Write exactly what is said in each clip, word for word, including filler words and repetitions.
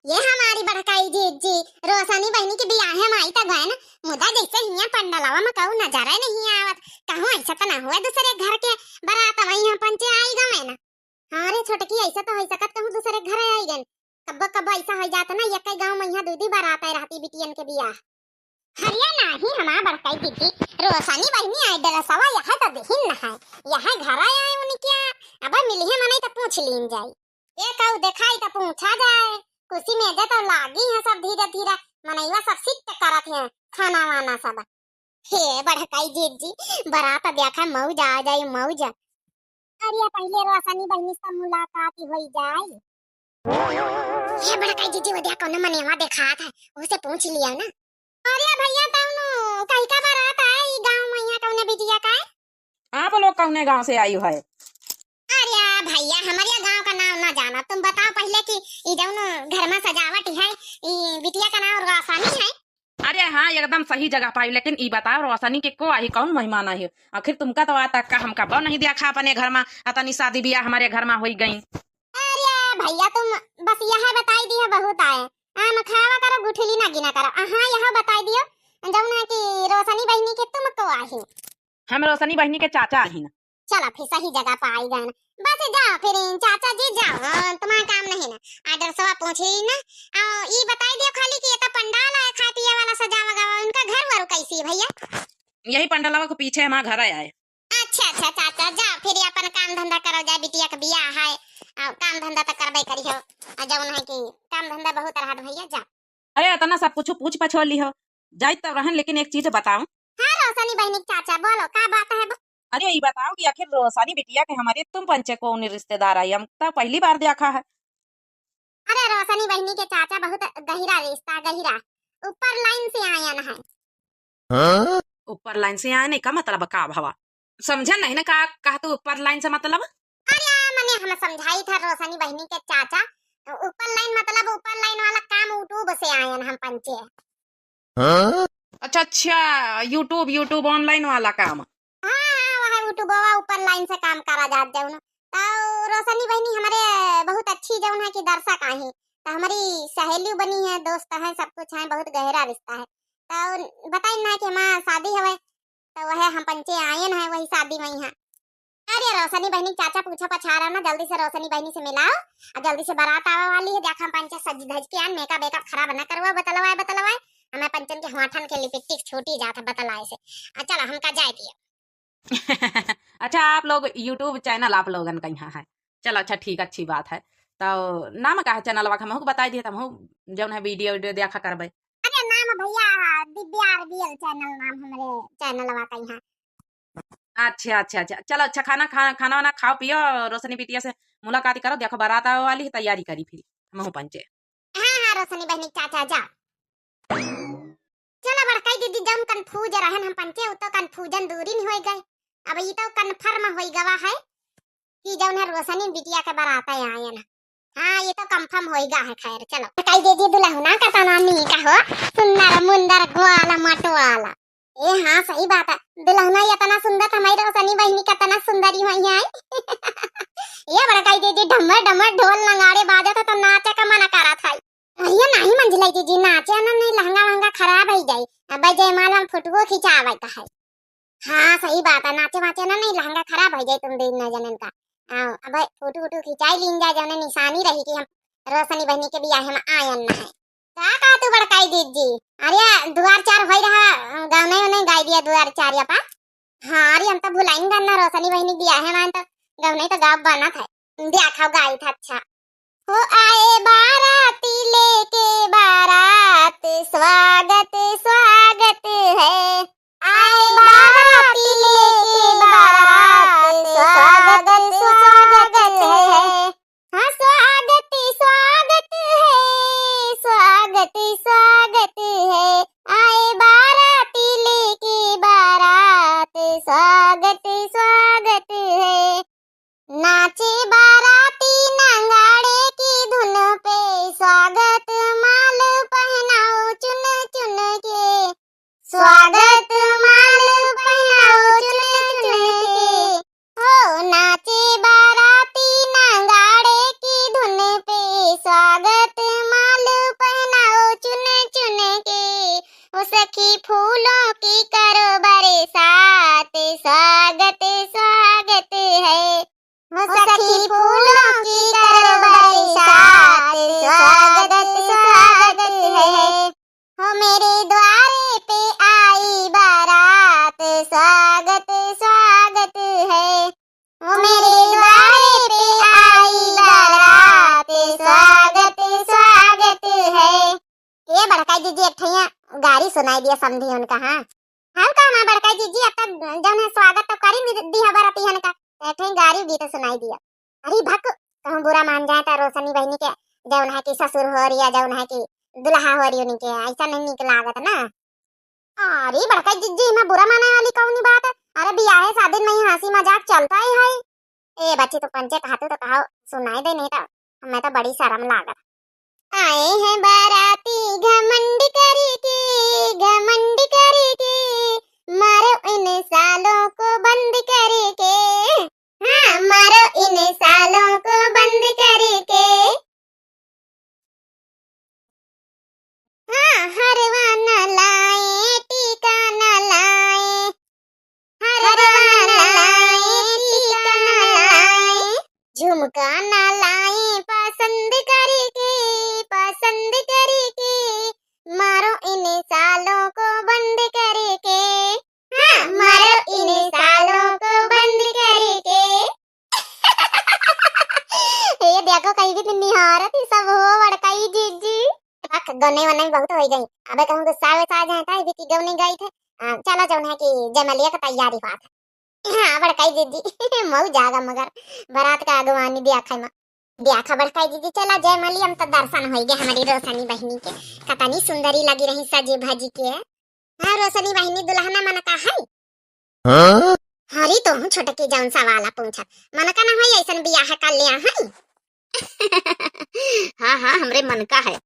ये हमारी बड़काई जीजी, रोशनी बहिनी के बियाहे मा आई त गए ना, मुदा जैसे हियाँ पंडलवा मा कहूँ नजरे नहीं आवत, कहूँ ऐसा त ना हुए दूसरे घर के बरात मा यहाँ पंचे आई गए ना। हाँ रे छोटकी, ऐसा तो हो सकत कहूँ दूसरे घर आई गए। कब्बो कब्बो ऐसा हो जात ना, यक्के गाँव मा यहाँ दू दू बरात आई रहती बिटियन के बियाह। अरे नाही, हमार बड़काई दीदी, रोशनी बहिनी आई डलसवा, यह तो दिहिन न है, यह घर आए उनके, अब मिलिहे मनई तो पूछ लीन जाई। ए कहू देखाई तो पूछा जाए, कुर्सी मेजे तो लागी है सब धीरे धीरे, मनईवा सब शिफ्ट करत है खाना वाना सब। हे बड़काई जीजी, बरात देखा मौज आ जाई मौज। अरे पहिले रोशनी बहिनी से मुलाकात होई जाई। हे बड़काई जीजी, वो देखा कौनो मनेवा देखात है, उसे पूछ लिया ना। अरे भैया, तौनो कहीं का बरात है ई गाँव मा, यहाँ कौने बिटिया का है? आप लोग कौने गाँव से आई है? अरे भैया, हमारे गाँव का नाम ना जाना, तुम बताओ पहिले कि ई जौन घर मा सजावट है, ई बिटिया का नाम रोशनी है? अरे हाँ, एकदम सही जगह पाई, लेकिन ई बताओ रोशनी के को आही, कौन मेहमान आही? आखिर तुमका तो आज तक का हमका बो नहीं देखा अपने घर मा, अतनी शादी बियाह हमारे घर मा होई गई। अरे भैया, तुम बस यह बताई दियो बहुत आए, आम खावा करो, गुठली ना गिना करो। हाँ, यह बताई दियो जौन है कि रोशनी बहिनी के तुम को आही। हम रोशनी बहिनी के चाचा आही ना। चला फिर सही जगह पाई गए ना। बस जाओ फिर चाचा जी जाओ, हाँ, तुम्हारा काम नहीं ना। एड्रेसवा पूछ ली ना। आ, ई बताई दियो खाली कि ये तो पंडाल है, खाए पिए वाला सजावा गवा, उनका घर वर कैसी है भैया? यही पंडलवा के पीछे हमारा घर आए। अच्छा अच्छा चाचा, जाओ फिर अपन काम धंधा करो, जा बिटिया के बियाह है, आ, काम धंधा तो करबे करी हो। आ जौन है कि काम धंधा बहुत रहत भैया, जा। अरे अतना सब कुछ पूछ पछोर ली हो, जाइत तब रहन, लेकिन एक चीज बताओ। हाँ रोशनी बहिनी के चाचा, बोलो का बात है बो-? अरे ई बताओ कि आखिर रोशनी बिटिया के हमारे तुम पंचे कौन रिश्तेदार आई, हम तो पहली बार देखा है। अरे रोशनी बहिनी के चाचा बहुत गहिरा रिश्ता, गहिरा, ऊपर लाइन से आयन है। हाँ? ऊपर लाइन से आयन का मतलब का भवा? समझन नहीं ना का कहा तू ऊपर लाइन से मतलब? अरे मने हम समझाई था रोशनी बहिनी के चाचा, ऊपर लाइन मतलब ऊपर लाइन वाला काम YouTube से आयन हम पंचे। हाँ? अच्छा अच्छा, YouTube, YouTube online वाला काम। हाँ हाँ, वह YouTube वा ऊपर लाइन से काम करा जात जौन। तो रोशनी बहिनी हमारे बहुत अच्छी जौन है कि दर्शक आही, तो हमारी सहेली बनी है, दोस्त है, सब कुछ है, बहुत गहरा रिश्ता है। तो बताइन ना कि हमार शादी हवे, तो वह हम पंचे आयन है वही शादी मा यहाँ। अरे रोशनी बहिनी चाचा पूछा पछारा ना, जल्दी से रोशनी बहिनी से मिलाओ, और जल्दी से बारात आवे वाली है, देखा हम पंचे सज धज के आन, मेकअप वेकअप खराब ना करवा, बतलवाए बतलवाए, हमें पंचन के होठन के लिपस्टिक छूटी जात है बतलाए से। आ, चलो हमका जाए दियो। अच्छा, आप लोग YouTube channel आप लोगन का यहाँ है। चलो, अच्छा, ठीक, अच्छी बात है। तो नाम का है channel वा, हमहू को बताई दिए, तो हमहू जौन है video, video देखा करबे। अरे नाम भैया दिव्या RBL channel नाम हमरे channel वा का यहाँ। अच्छा, अच्छा, अच्छा, चलो, अच्छा, खाना, खा-, खाना वाना खाओ पियो, रोशनी बिटिया से मुलाकात करो, देखो बारात आवे वाली है, तैयारी करी फिर हमहू पंचे। हाँ हाँ रोशनी बहिनी चाचा जा। चला बड़काई दीदी, जौन confuse रहन हम पंचे, उ तो confusion दूरी नहीं होई गए। अब ई तो confirm होई गवा है कि जौन है रोशनी बिटिया के बारात आयन। हाँ, ये तो confirm होई गा है। खैर चलो। बड़काई दीदी, दुल्हना का तना नीक हो, सुंदर मुंदर ग्वाला मटवाला। ए हाँ, सही बात है, दुल्हना इतना सुंदर, हमारी रोशनी बहिनी कितना सुंदरी हुई है। ये बड़काई दीदी, डमर डमर ढोल नगाड़े बाजत है तो नाचे का मन करत है। अरे नाही मंझलाई दीदी, नाचे ना नहीं, लहंगा वहंगा खराब हो जाई। अब जयमाला में फोटो खिंचावे का है। हाँ सही बात है, नाचे वाचे ना नहीं, लहंगा खराब हो जाई तुम दोनों जनन का। आओ, अब फोटो वोटो खिंचाई लीन जाए, जौने निशानी रही कि हम रोशनी बहिनी के बियाह में आयन ना है। का कहा तू बड़काई दीदी? अरे दुआर चार होई रहा, गाना उना गाई दिया दुआर चार या पा। हाँ, अरे हम तो भुलाइन गन ना, रोशनी बहिनी बियाह है मान तो गौने तो गाँव बनत है। देखा गाई था अच्छा। हो आए बाराती लेके बारात, स्वागत स्वागत है। आए बाराती लेके बारात, स्वागत स्वागत है। हाँ, स्वागत स्वागत है, स्वागत स्वागत है। आए बाराती लेके बारात, स्वागत स्वागत है। नाचे बाराती नगाड़े की धुन पे, जीजी, एक ठैया गारी सुनाई दिया समधी उनका, हाँ। हम का हमार बड़का जीजी, अब तक जौन है स्वागत तो करी दी, दी हबर अतिहन का, एक ठैया गारी गीत सुनाई दिया। अरे भक, कहूँ बुरा मान जाए तो रोशनी बहिनी के जौन है कि ससुर हो रही है, जौन है कि दुल्हा हो रही उनके, ऐसा नहीं निक लागत ना। अरे बड़का जीजी, इमा बुरा माने वाली कौनी बात है? अरे बियाहे शादी में ही हंसी मजाक चलता ही है। ए बच्ची, तू पंचे कहतू तो कहो, सुनाई दे, नहीं तो हमें तो बड़ी शर्म लागत। आए हैं बाराती घमंड करके, घमंड करके, मारो इन सालों को बंद करके। हाँ, मारो इन सालों को बंद करके। हाँ, हरवा न लाए, टीका न लाए, हरवा न लाए, टीका न लाए, झुमका न लाए, पसंद करके, पसंद करके, मारो इन सालों को बंद करके। हाँ, मारो इन सालों को बंद करके। ए देखो, कहीं भी निहारत ही सब हो बड़काई जीजी। बक, गौने वने बहुत हो गई। अबे कहूँ गुस्सा वैसा आ जाए था, ये भी की गौने गई थे। हाँ, चलो जौन है कि जयमलिया का तैयारी हुआ था। हाँ, बड़काई जीजी, मऊ जागा मगर बारात का अगवानी दिया खाई मा। दिया खा बड़काई जीजी, चला जयमलिया में तो दर्शन होई गए हमारी रोशनी बहिनी के। कतनी सुंदरी लगी रही सजी भजी के। हाँ, रोशनी बहिनी, दुल्हना मन का है? हाँ? हरी तो हूँ छोटकी जौन सवाल पूछा। मन का ना होई ऐसन बियाह कर लिया है? हाँ, हाँ, हमरे मन का है।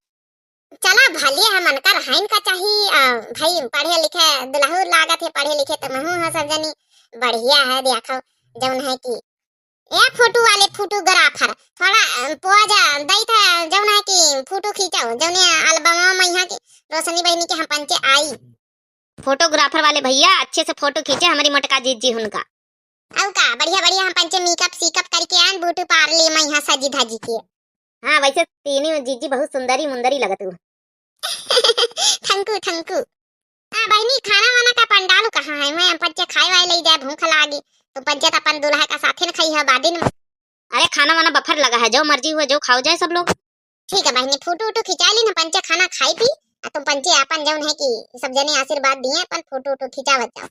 चला भले है, मन का रहन का चाही, आ, भाई पढ़े लिखे दुल्हू लागत है, पढ़े लिखे तो महू है सब जनी। बढ़िया है, देखो जौन है कि ए फोटो वाले फोटोग्राफर, थोड़ा, अ, पोज दई था, जौन है कि फोटो खींचो, जौने एल्बम में यहाँ के रोशनी बहिनी के हम पंचे आई। फोटोग्राफर वाले भैया अच्छे से फोटो खींचे, हमारी मोटका जीजी हुनका। अउ का, बढ़िया बढ़िया हम पंचे मेकअप सीकअप करके आन, ब्यूटी पार्लर में यहाँ सजी धजी के। हाँ, वैसे तीनों जीजी बहुत सुंदरी मुंदरी लगत हु। थैंक यू, थैंक यू। हाँ बहिनी, खाना वाना का पंडाल कहाँ है? मैं पंचे खाए वाए ले जाए, भूख लागी। तो पंचे तो अपन दुल्हा का साथे न खाई है बादिन में। अरे खाना वाना बफर लगा है, जो मर्जी हुआ, जो खाओ जाए सब लोग। ठीक है बहिनी, फोटो वोटो खिंचा ली ना, पंचे खाना खाई पी, आ तुम पंचे अपन जौन है कि सब जने आशीर्वाद दिए, अपन फोटो वोटो खिंचावत जाओ।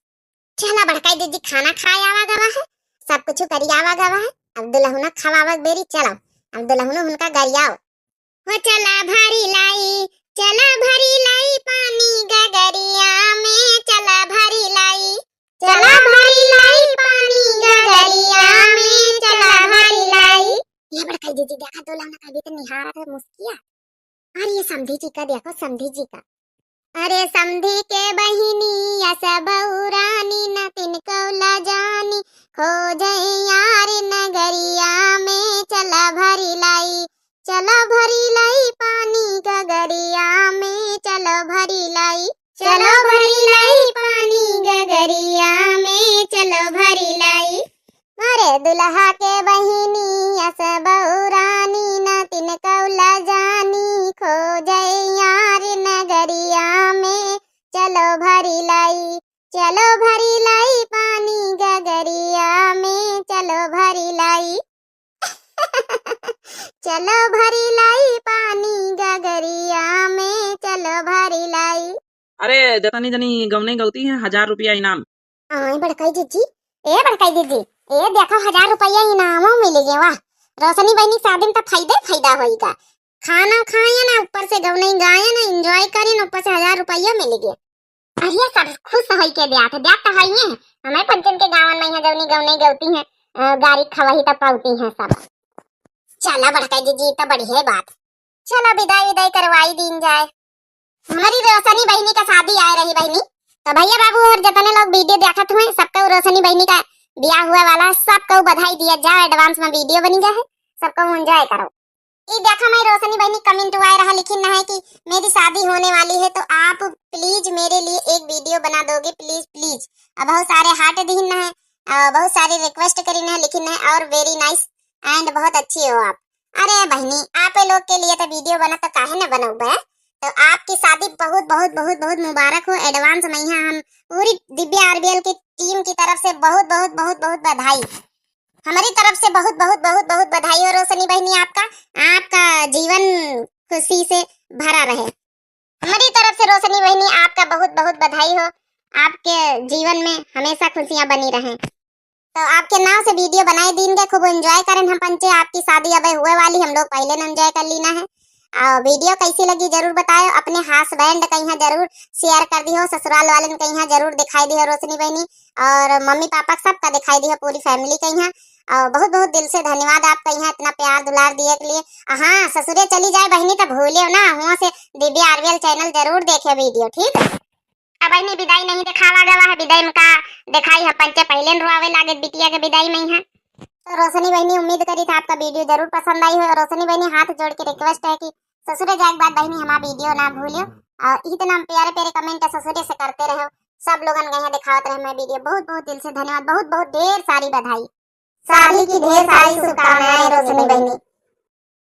चला बड़काई दीदी, खाना खाए आवा गवा है, सब कुछ करी आवा गवा है, अब दुल्हना खवावा बेरी, चलो अब दुल्हनो उनका गरियाओ। हो चला भरी लाई, चला भरी लाई पानी गगरिया में, चला भरी लाई, चला भरी लाई पानी गगरिया में, चला भरी लाई। ये बड़काई दीदी देखा, दुल्हना का गीत निहारत है मुस्किया। और ये समधी जी का देखो, समधी जी का। अरे समधी के बहिनी या सब रानी, न तिनको ला जानी, खोजे यार नगरिया में, चला भरी लाई, चला भरी लाई पानी गगरिया में, चला भरी लाई, चला भरी लाई पानी गगरिया में, चला भरी लाई। अरे दुल्हा के बहिनी या सब रानी, न तिनको ला जानी, खोजे यार नगरिया में, चलो भरी लाई, चलो भरी लाई पानी गगरिया में, चलो भरी लाई। चलो भरी लाई पानी गगरिया में, चलो भरी लाई। अरे जतनी जनी गवने गवती हैं, हजार रुपया इनाम। आय बड़काई जीजी, ए बड़काई जीजी, ए देखो हजार रुपया इनामो मिल गया। वाह, रोशनी बहिनी शादी में तो फायदा ही फायदा होइगा। खाना खाए ना, ऊपर से गवने गाए ना, एंजॉय करी ना, ऊपर से हजार रुपया मिल गया। अरे सब खुश होई के ब्याह थे, ब्याह तो है ही है। हमारे पंचन के गावन में यहाँ जौनी गौनी गौती हैं, अ, गारी खवाही तो पावती हैं सब। चला बड़का जीजी, तो बढ़िया बात। चला विदाई विदाई करवाई दीन जाए। हमारी रोशनी बहिनी का शादी आए रही बहिनी, तो भैया बाबू और जितने लोग वीडियो देखत हुए सबको रोशनी बहिनी का ब्याह हुआ वाला है, सबको बधाई दिया जाए। एडवांस में वीडियो बनी गया है, सबको एंजॉय करो। ई देखा मैं रोशनी बहिनी कमेंट आए रहा लिखिन है कि मेरी शादी होने वाली है तो आप प्लीज मेरे लिए एक वीडियो बना दोगे प्लीज प्लीज। अब बहुत सारे हार्ट दीन है, अ, बहुत सारे रिक्वेस्ट करिन है लिखिन है और वेरी नाइस एंड बहुत अच्छी हो आप। अरे बहिनी आप लोग के लिए तो वीडियो बना तो काहे न बनौबे। तो आपकी शादी बहुत बहुत बहुत बहुत मुबारक हो। एडवांस में यहाँ हम पूरी दिव्या आरबीएल की टीम की तरफ से बहुत बहुत बहुत बहुत बधाई। हमारी तरफ से बहुत बहुत बहुत बहुत बधाई हो रोशनी बहिनी आपका, आपका जीवन खुशी से भरा रहे। हमारी तरफ से रोशनी बहिनी, आपका बहुत बहुत बधाई हो, आपके जीवन में हमेशा खुशियाँ बनी रहें। तो आपके नाव से video बनाए दीन के खूब enjoy करेन हम पंचे। आपकी शादी अबे हुए वाली, हम लोग पहिले न enjoy कर लीना है। और video कैसी लगी जरूर बतायो, अपने husband कहियाँ जरूर share कर दिहो, ससुराल वालन कहियाँ जरूर दिखाई दिहो रोशनी बहिनी, और मम्मी पापा सबका दिखाई दिहो, पूरी family कहियाँ। और बहुत बहुत दिल से धन्यवाद आपका यहाँ इतना प्यार दुलार दिए के लिए। हाँ, ससुरे चली जाए बहिनी तो भूलियो ना, हुआ से दिव्या आरवीएल channel जरूर देखे video, ठीक है? अब बहिनी विदाई नहीं दिखावा गवा है, विदाई में का दिखाई है, पंचे पहिले न रोआवे लागे बिटिया के विदाई में ही है। तो रोशनी बहिनी, उम्मीद करी था आपका video जरूर पसंद आई हो। रोशनी बहिनी, हाथ जोड़ के request है कि ससुरे जाए के बाद बहिनी हमारा video ना भूलियो, और इतना प्यारे प्यारे comment ससुरे से करते रहो, सब लोगन कहियाँ दिखावत रहे मैं video। बहुत बहुत दिल से धन्यवाद, बहुत बहुत ढेर सारी बधाई, शादी की ढेर सारी शुभकामनाएं रोशनी बहिनी।